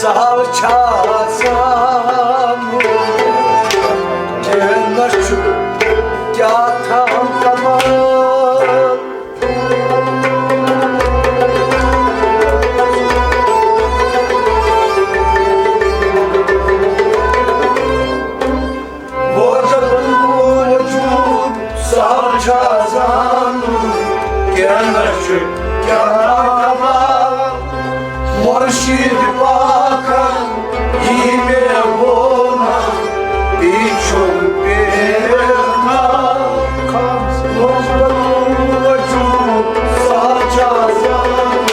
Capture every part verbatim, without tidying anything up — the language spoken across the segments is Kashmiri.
سہل چھا آسان، کینٛہہ نہ چھُ کیٛاہ تام کمال۔ وجود سہل چھا زانُن، کینٛہہ نہ چھُ کیٛاہ تام کمال۔ مرشد پاکن یی مےٚ ووٚن، یی چھُم بے خاص۔ وجود سہل چھا زانُن۔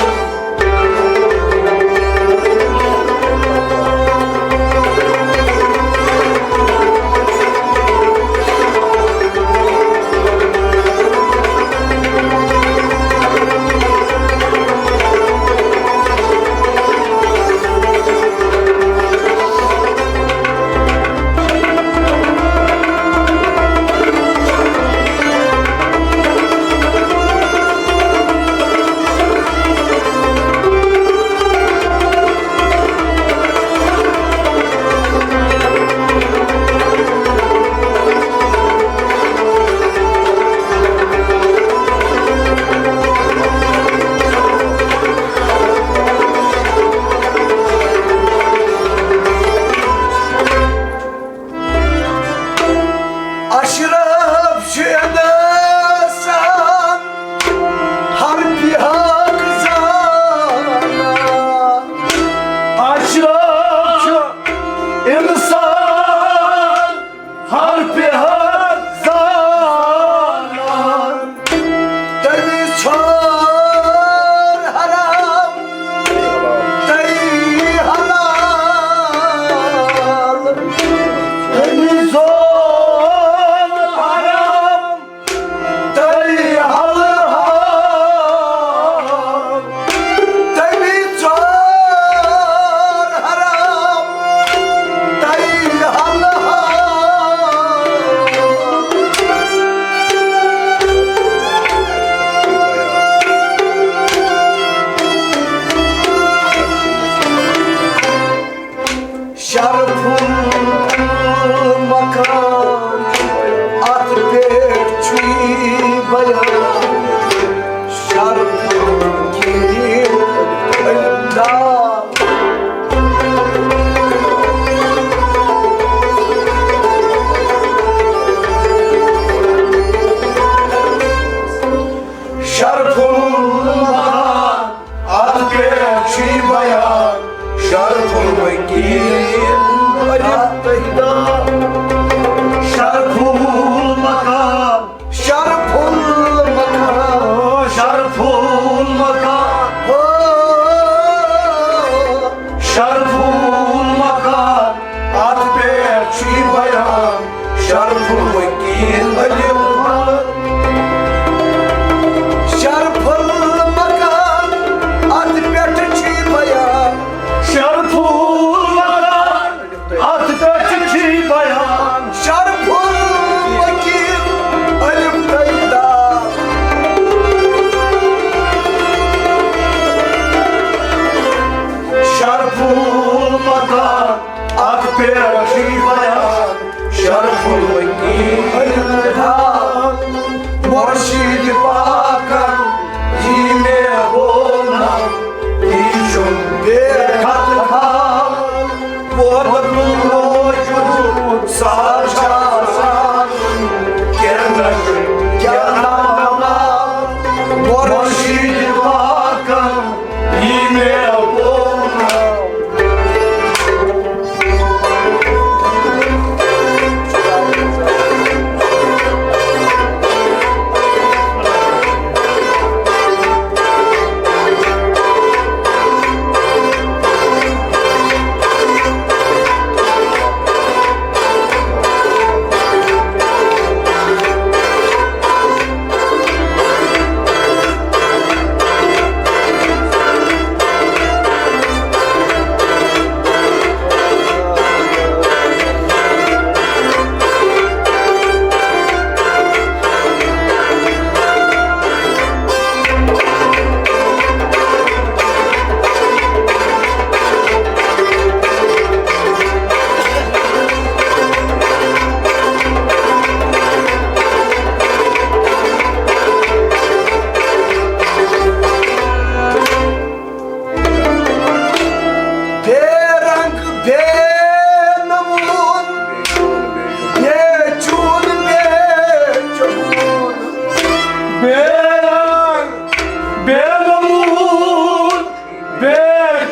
اشرف چھُ انسان ہر بے حق زانان۔ اشرف چھُ انسان ہر بے حق زانان۔ تٔمِس ژھور حرام، تٔمۍ حلال۔ تٔمِس ژھور حرام، تٔمۍ حلال۔ تٔمِس ژھور حرام، تٔمۍ حلال۔ شرف المکان، اتھ پٮ۪ٹھ چھُے بیان۔ شرف الدین اللہ۔ شرف المکان، اتھ پٮ۪ٹھ چھُے بیان۔ شرف الوکیل، الف تہداد۔ شرف المکان، شرف المکان، شرف المکان۔ ہو۔ شرف المکان، اتھ پٮ۪ٹھ چھُے بیان۔ شرف الوکیل، الف با۔ شرف المکان، اتھ پٮ۪ٹھ چھُے بیان۔ شرف المکان، اتھ پٮ۪ٹھ چھُے بیان۔ شرف الوکیل، الف تہداد۔ شرف المکان، اتھ پٮ۪ٹھ چھُے بیان۔ شرف الوکیل، الف تہداد۔ مرشد پاکن یی مےٚ ووٚن، یی چھُم بے خط خال۔ ووتُم موجود سہل چھا زانُن، کینٛہہ نہ چھُ کیٛاہ تام کمال۔ مرشد پاکن یی مےٚ ووٚن۔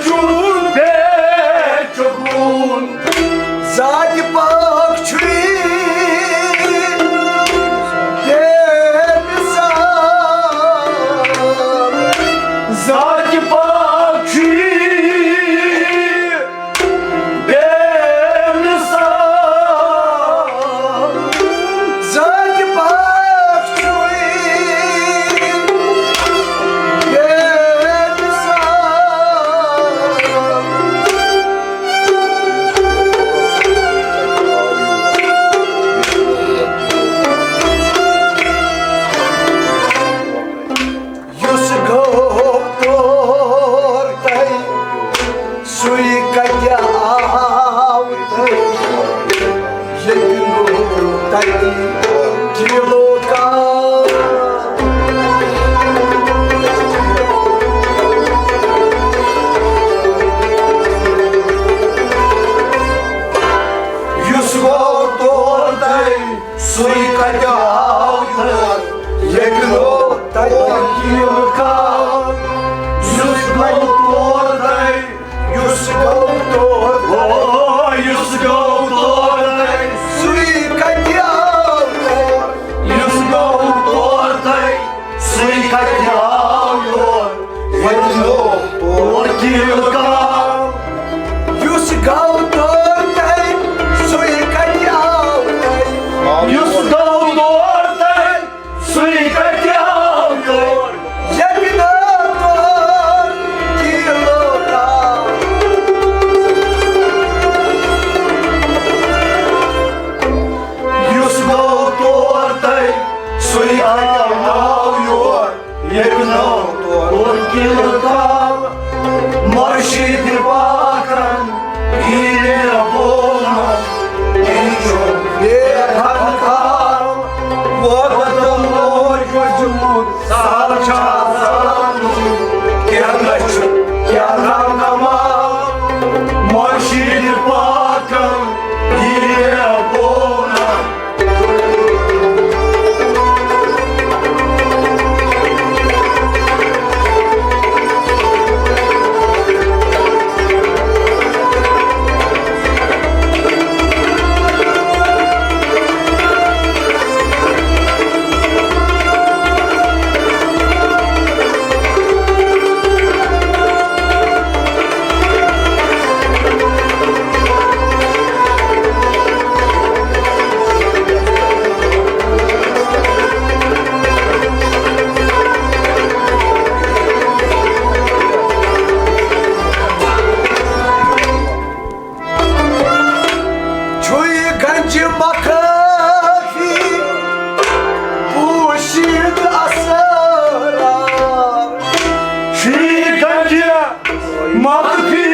چون بے چکون۔ ذاتِ پاک چھُے بے مثال۔ ذاتِ پاک چھُے بے مثال۔ ذاتِ پاک چھُے بے مثال۔ یُس گوٚو تور تۄہہِ، سُے کتہِ آو تۄہہِ؟ ییٚتہِ نوٚو تۄہہِ کِلوٗ کال۔ یُس گوٚو تور تۄہہِ، سُے کتہِ آو یور؟ ییٚتہِ نوٚو تۄہہِ وکیٖل کال۔ یُس گوٚو تور تۄہہِ، یُس گوٚو تور تۄہہِ، او، یُس گوٚو تور تۄہہِ، سُے کتہِ آو یور؟ یُس گوٚو تور تۄہہِ، سُے کتہِ آو یور؟ وۄنۍ گوٚو تور کِلوٗ کال۔ یُس گوٚو تور تۄہہِ، سُے کتہِ آو تۄہہِ؟ یُس گوٚو تور تۄہہِ، سُے کتہِ آو یور؟ ییٚمہِ دۄہ تور کِلوٗ کال۔ یُس گوٚو تور تۄہہِ، سُے آو، آو یور۔ ییٚمہِ ناو تور کِلہٕ کال، مُرشِد پاکن ییٚلہِ بولنہٕ، یہِ چھُ بے خبر کال۔ وقت لوج وجود، سر چھا زالمُت، کیٛاہ نہ چھُ، کیٛاہ نہ کمال۔ مُرشِد پاکن ییٚلہِ بولنہٕ، چھُے گنجہِ مخفی پوشیٖد اسرار۔ چھُے گنجہِ مخفی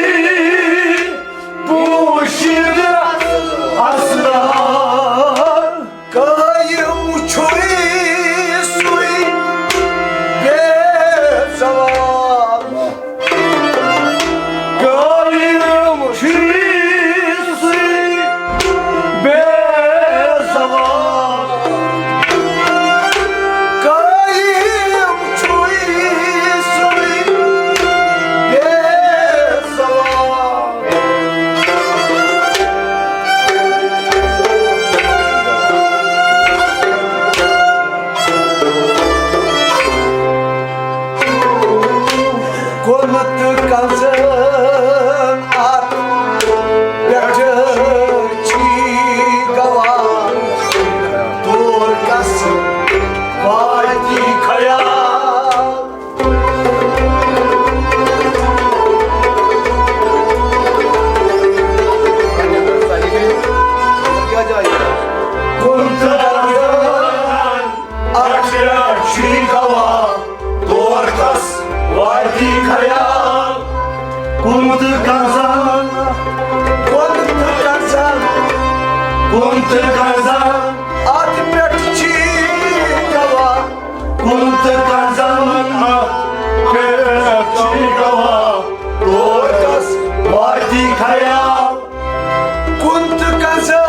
پوشیٖد اسرار۔ قٲیِم چھُے سُے بے زوال۔ قٲیِم چھُے سُے بے زوال۔ قٲیِم چھُے سُے بے زوال۔ کُن تہٕ کنزن اتھ پٮ۪ٹھ چھی گواہ، تور کس واتی خیال۔ کُن تہٕ کنزن اتھ پٮ۪ٹھ چھی گواہ، تور کس واتی خیال۔ کُن تہٕ کنزن، کُن تہٕ کنزن، کُن تہٕ کنزن اتھ پٮ۪ٹھ چھی گواہ۔ کُن تہٕ کنزن اتھ پٮ۪ٹھ چھی گواہ، تور کس واتی خیال۔ کُن تہٕ کنزن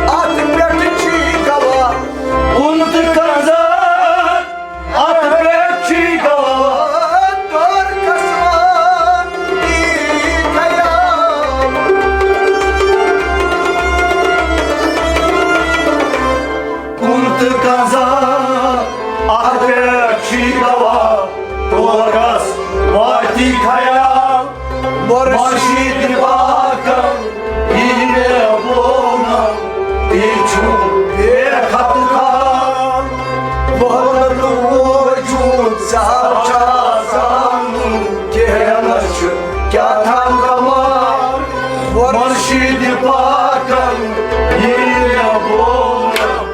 اتھ پٮ۪ٹھ چھی گواہ۔ کُن تہٕ کنزن اتھ پٮ۪ٹھ چھی گواہ۔ تور کس واتی مرشد پاکن یہِ مےٚ ووٚنم، یہِ چھُ بے خط خان۔ وۄنۍ وجود ژےٚ چھا زانُن، کینٛہہ نہ چھُ کیٛاہ تام کمال۔ مرشد پاکن یہِ مےٚ ووٚنم،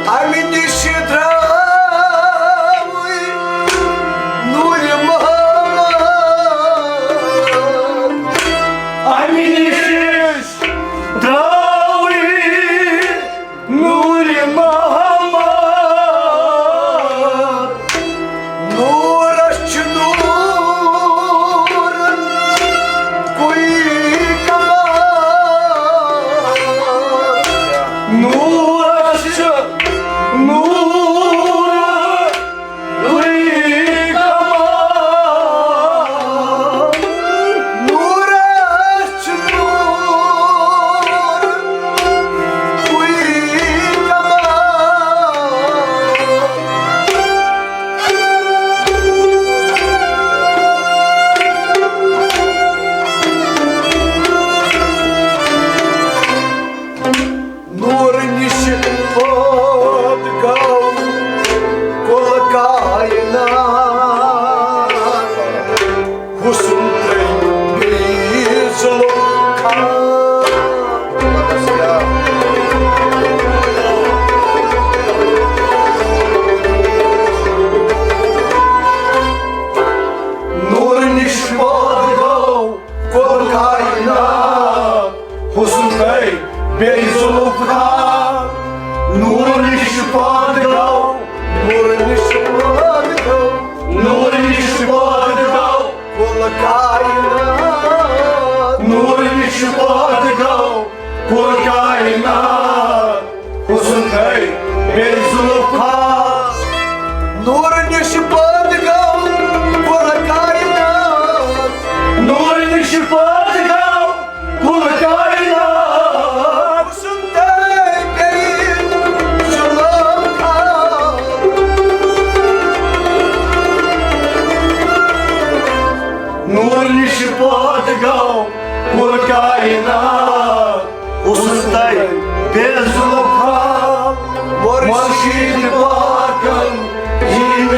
امہِ نِش درٛاوٕے نوٗرِ محمد۔ امہِ نِش درٛاوٕے نوٗرِ محمد۔ نوٗرس چھُ نوٗر کُے کمال۔ نوٗرس چھُ نوٗر کُے کمال۔ نوٗرس چھُ نوٗر کُے کمال۔ نوٗر نِش پٲدٕ گوٚو کُل کائنات۔ حُسن تہٕ بیٚیہِ ذوالفقار۔ نوٗر نِش پٲدٕ گوٚو کُل کائنات، حُسن تہٕ بیٚیہِ ذوالفقار۔ نوٗر نِش پٲدٕ گوٚو، نوٗر نِش پٲدٕ گوٚو، نوٗر نِش پٲدٕ گوٚو کُل کائنات۔ نوٗر نِش پٲدٕ گوٚو کُل کائنات، حُسن تہٕ بیٚیہِ ذوالفقار۔ نوٗر نِش پٲدٕ گوٚو کُل کائنات۔ نوٗر نِش پٲدٕ گوٚو کُل کائنات۔ حُسن تہٕ بیٚیہِ ذوالفقار۔ نوٗر نِش پٲدٕ گوٚو کُل کائنات۔ حُسن تہٕ بیٚیہِ ذوالفقار۔ مرشد پاکن یہِ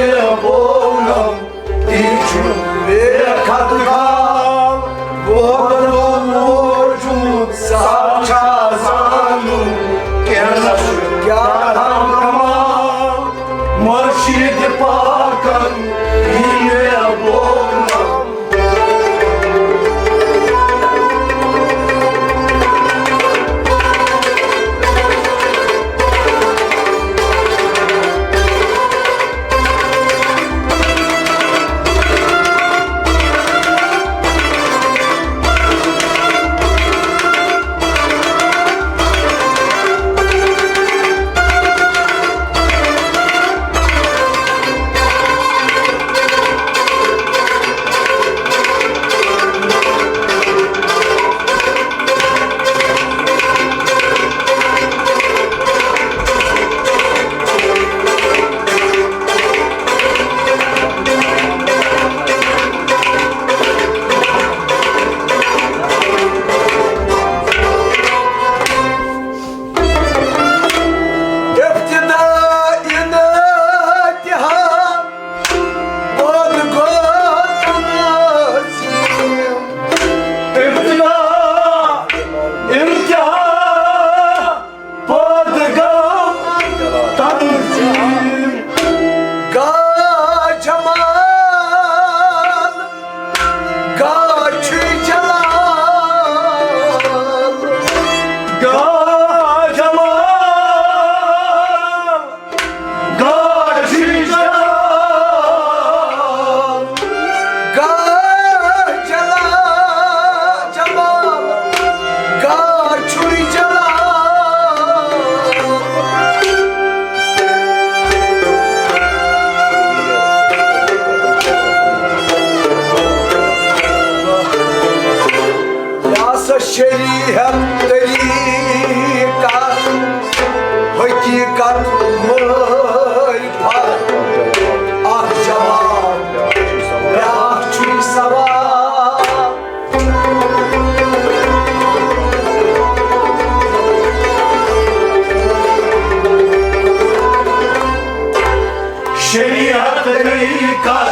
شریعت، طریقت،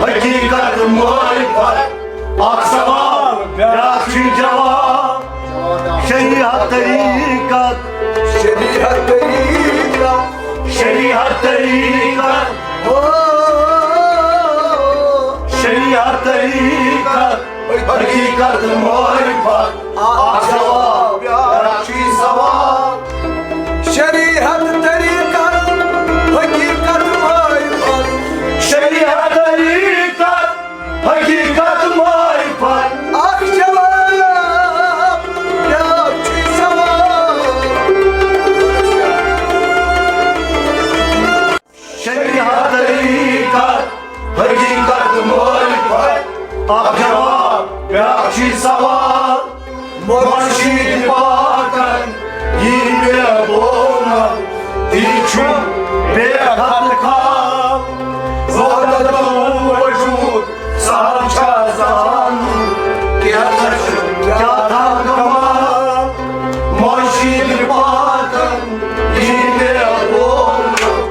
حقیقت، معرفت۔ اکھ سوال، بیاکھ چھُے جواب۔ شریعت، طریقت۔ شریعت، طریقت۔ شریعت، طریقت۔ او۔ شریعت، طریقت۔ حقیقت، معرفت۔ اکھ جواب، بیاکھ چھُے سوال۔ شریعت، طریقت، حقیقت، معرفت۔ شریعت، طریقت، حقیقت، معرفت۔ اکھ جواب، بیاکھ چھُے سوال۔ شریعت، طریقت، حقیقت، معرفت۔ اکھ جواب، بیاکھ چھُے سوال۔ مرشد پاکن یی مےٚ بولنہٕ، تی چھُم بے حد خال۔ وحدت وجود سہل چھا زانُن، کینٛہہ چھُ کیٛاہ تام کمال۔ مرشد پاکن یی مےٚ بولنہٕ۔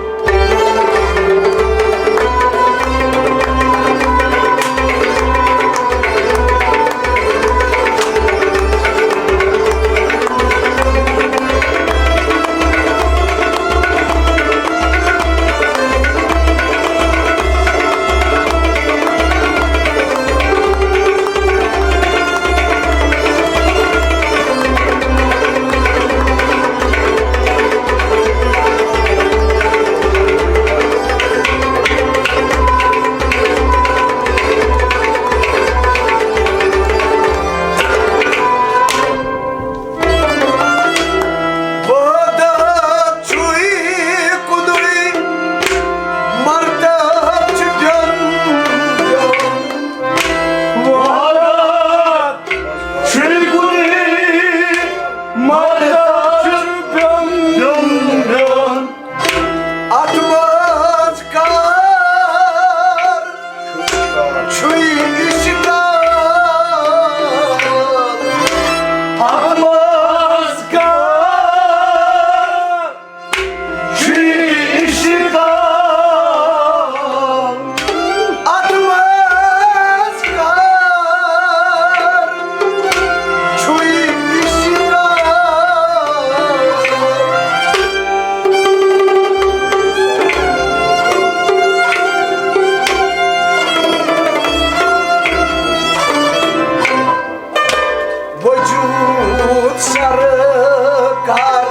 وحدت چھُے کُنُے، مرتب چھُ بیوٚن بیوٚن۔ وحدت چھُے کُنُے، مرتب چھُ بیوٚن بیوٚن۔ اتھ منٛز کر چھُے اشکال؟ اتھ منٛز کر چھُے اشکال؟ اتھ منٛز کر چھُے اشکال؟ وجود سرکار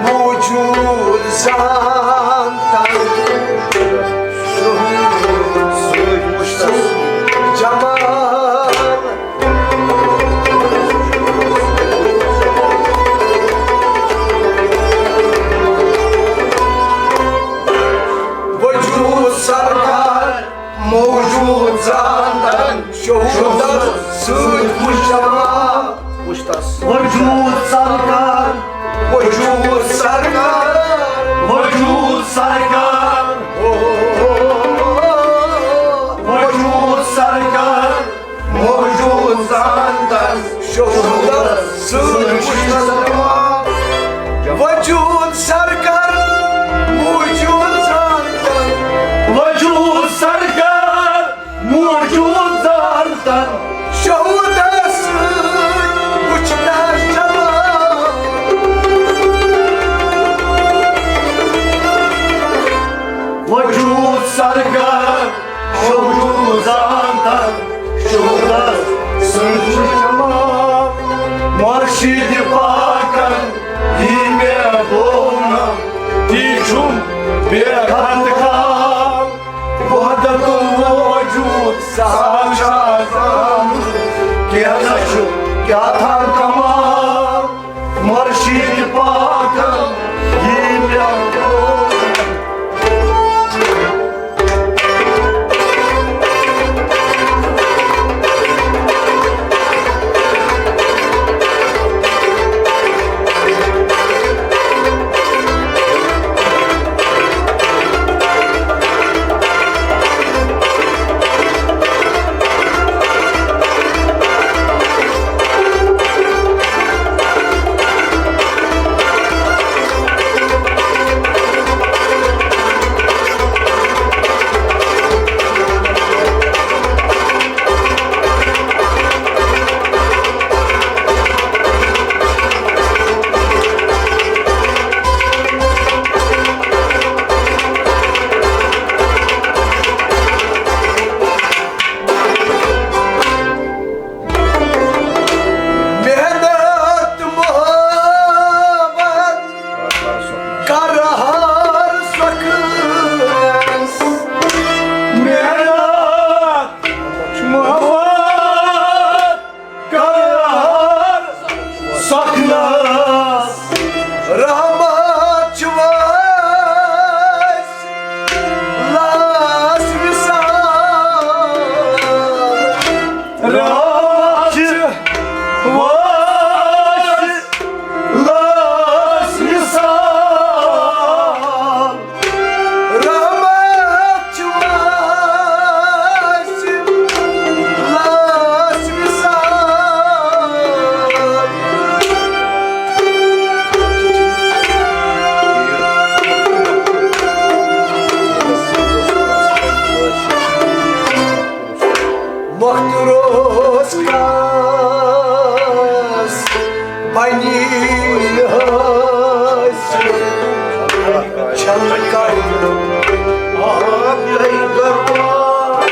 موجود زانتن، جمال وجود سرکار موجود زانتن، شہودس سۭتۍ وُچھ جمال۔ وُچھ تس۔ وجود سرکار، وجود سرکار، وجود سرکار، وجود سرکار۔ موجود زانتن شہودس سۭتۍ وُچھنس روا۔ وجود سرکار موجود زانتن۔ وجود سرکار موجود زانتن۔ شہودس سۭتۍ وُچھنس روا۔ وجود سرکار شہود زانتن، شہودس سۭتۍ چھُ جمال۔ مرشد پاکن یی مےٚ بولنہٕ، تی چھُم بے حد خال۔ وحدت الوجود سہل چھا زانُن، کینٛہہ نہ چھُ کیٛاہ تام کمال۔ مرشد پاکن یی مےٚ بولنہٕ۔ آب یہے دربار۔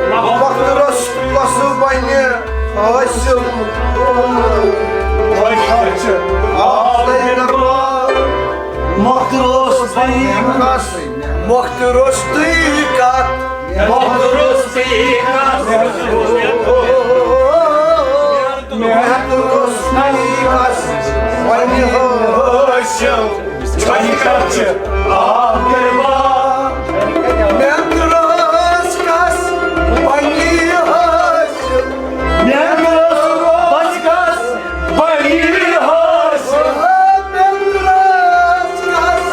مۄختہٕ رۄس کۄسہٕ بنہِ حٲصِل؟ آب یہے دربار۔ مۄختہٕ رۄس بنہِ کس؟ مۄختہٕ رۄستُے کتھ؟ مۄختہٕ رۄستُے کتھ؟ محنت روٚس نی کس وۄنۍ حٲصِل، وۄنۍ کتھ چھِ آخر بار؟ محنت روٚس کس وۄنۍ حٲصِل، محنت روٚس کس وۄنۍ حٲصِل، محنت روٚس کس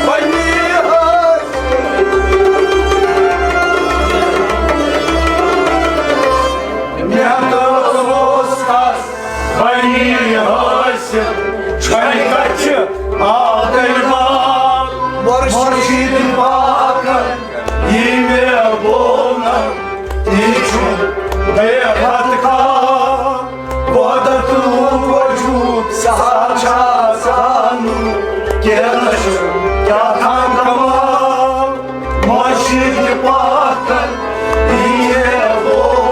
وۄنۍ حٲصِل۔ محنت روٚس کس وۄنۍ حٲصِل، وۄنۍ کتھ چھِ آخر بار؟ مرشد پاکن یہِ مےٚ ووٚن، یہِ چھُ بے حد کار۔ قۄدرتُک وجوٗد سہل چھا زانُن، کینٛہہ نہ چھُ کیٛاہ تام کمال۔ مرشد پاکن یہِ مےٚ ووٚن۔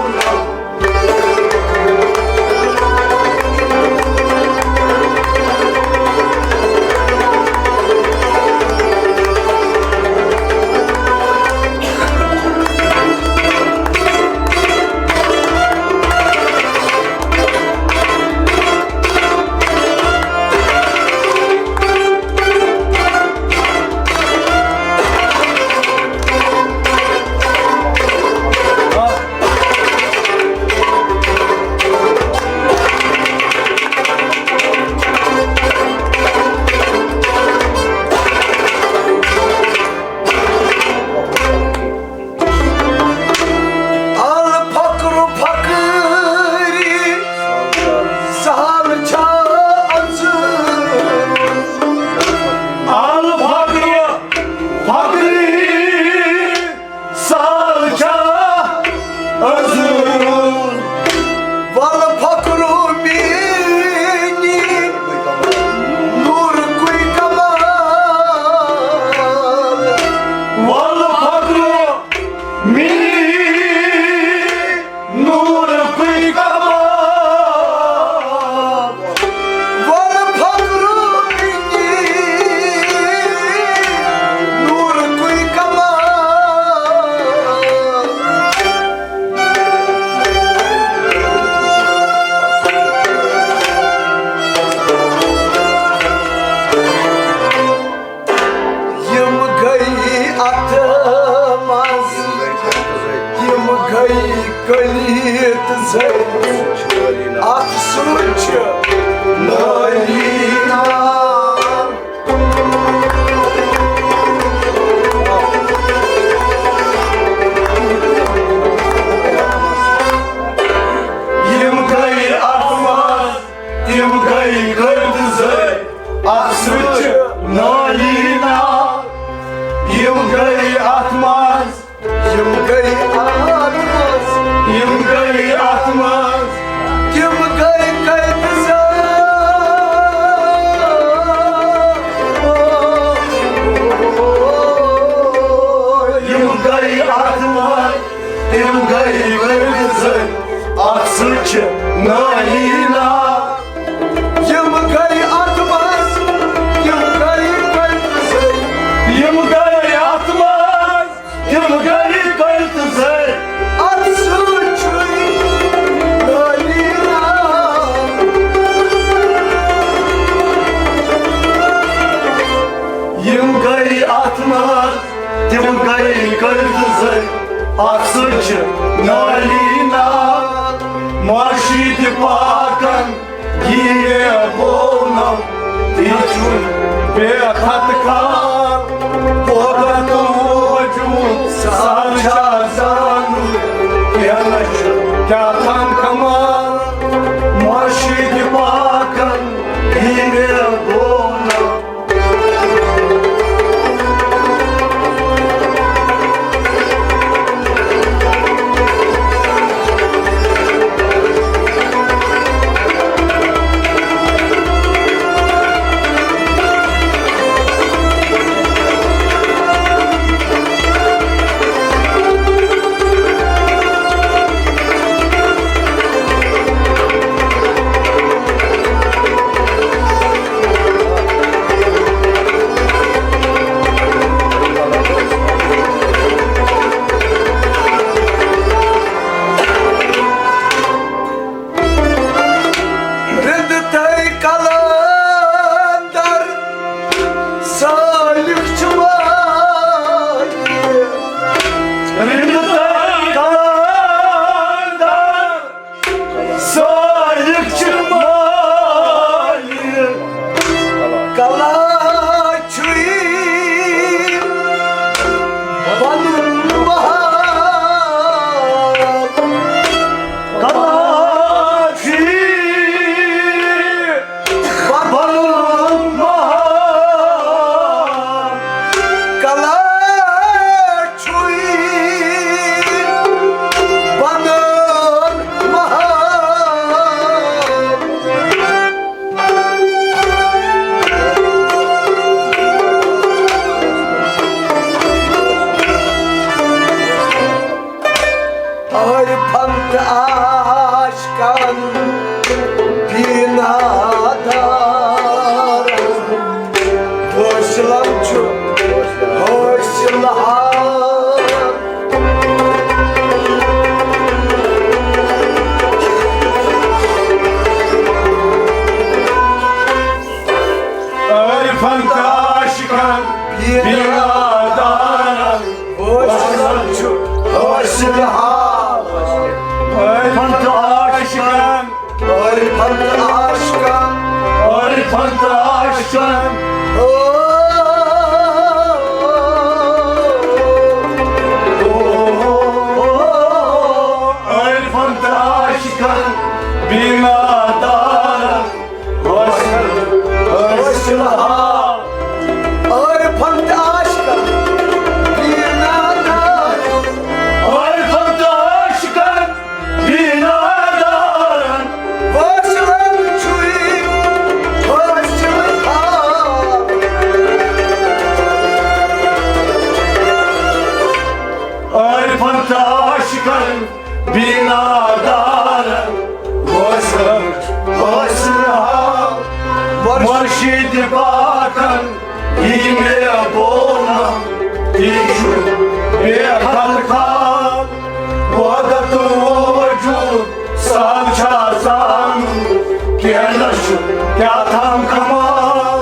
الفقر فقری سہل چھا انزل؟ الفقر فقری سہل چھا انزل؟ والفقر منی نورکُے کمال۔ والفقر منی نورکُے کمال۔ والفقر منی نورکُے کمال۔ یِم گٔے اَتھ منٛز، یِم گٔے کٔلۍ تہٕ زٔلۍ، اَتھ سۭتۍ چھِ نٲلی نار۔ یِم گٔے اَتھ منٛز، یِم گٔے کٔلۍ تہٕ زٔلۍ، اَتھ سۭتۍ چھِ نٲلی نار۔ یِم گٔے اَتھ منٛز، یِم گٔے اَتھ منٛز، یِم گٔے اَتھ منٛز، یِم گٔے کٔلۍ تہٕ زٔلۍ۔ یِم گٔے اَتھ منٛز، تِم گٔے ؤلۍ زٔلۍ، اَتھ سۭتۍ چھِ نٲلی نار۔ یِم گٔے اَتھ منٛز، تِم گٔے ؤلۍ زٔلۍ۔ یِم گٔے اَتھ منٛز، تِم گٔے ؤلۍ زٔلۍ۔ اَتھ سۭتۍ چھُے نٲلی نار۔ یِم گٔے اَتھ منٛز، تِم گٔے کٔلۍ تہٕ زٔلۍ، اَتھ سۭتۍ چھِ نٲلی نار۔ مرشد پاکن یہِ مےٚ ووٚنم، یہِ چھُ بے خط کار۔ قۄدرت وجوٗد سہل چھا زانُن، کینٛہہ نہ چھُ کیٛاہ تام کمال۔ مرشد پاکن یہِ مےٚ ووٚنم، عاشقن، عارفن تہٕ عاشقن، عارفن تہٕ عاشقن۔ او، او، عارفن تہٕ عاشقن، بینا دارن، حٲصِل، حٲصِل حال۔ عارفن تہٕ عاشقن، بینا دارن۔ عارفن تہٕ عاشقن، بینا دارن۔ وٲصلن چھُے حٲصِل حال۔ عارفن تہٕ عاشقن، بینا دارن، وٲصلن حٲصِل حال۔ مُرشِد پاکن یہِ مےٚ بولنم، تی چھُ بے حد خال۔ وحدت وجود سان چھا زانُن، کینٛہہ نہ چھُ کیٛاہ تام کمال۔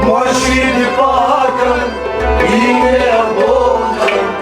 مُرشِد پاکن یہِ مےٚ بولنم۔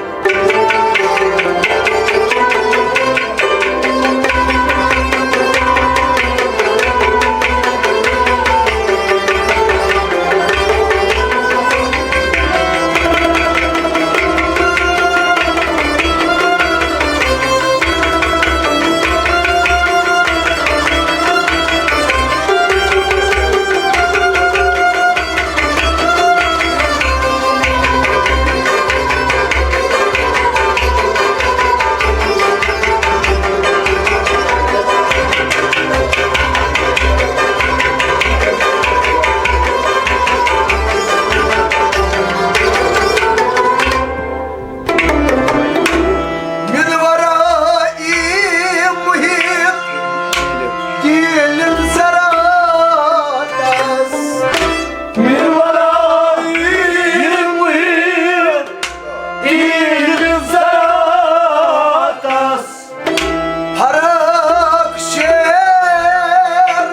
من ورائے محیط تیل ذراتس۔ من ورائے محیط تیل ذراتس۔ فرق شعر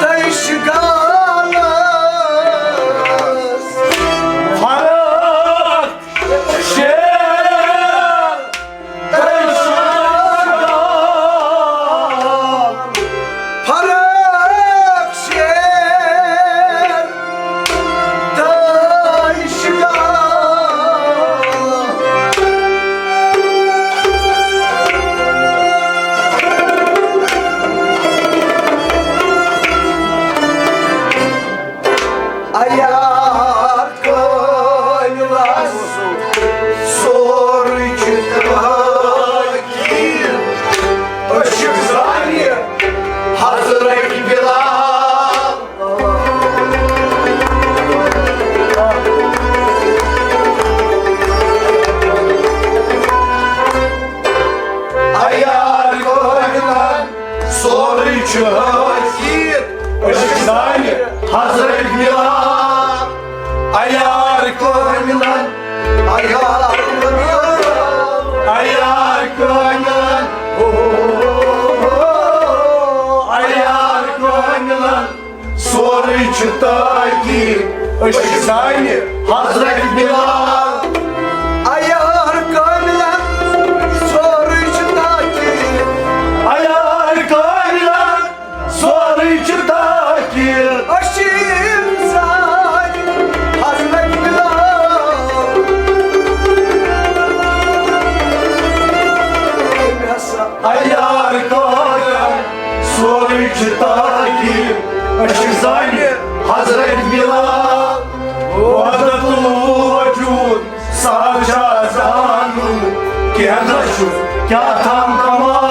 تہٕ اشغالس۔ فرق شعر تہٕ اشغال۔ فرق شعر تہٕ اشغال۔ عیار کٲمِلس سورُے چھُ تٲکیٖد۔ عٲشِق زانہِ حضرت بلال۔ عیار کٲمِلن سورُے چھُ حٲصِل۔ عٲشِق زانہِ حضرت بلال۔ عیار کٲمِلن، عیار کٲمِلن، عیار کٲمِلن، عیار کٲمِلن۔ سورُے چھُ تٲکیٖد، عٲشِق زانہِ حضرت بلال۔ عیار کٲمِلن، سورُے چھُ تٲکیٖد۔ عیار کٲمِلن، سورُے چھُ تٲکیٖد۔ عٲشِق زانہِ حضرت بلال۔ عیار کٲمِلن، سورُے چھُ تٲکیٖد۔ عٲشِق زانہِ حضرت بلال۔ وحدت الوجود سان چھا زانُن، کینٛہہ نہ چھُ کیٛاہ تام کمال۔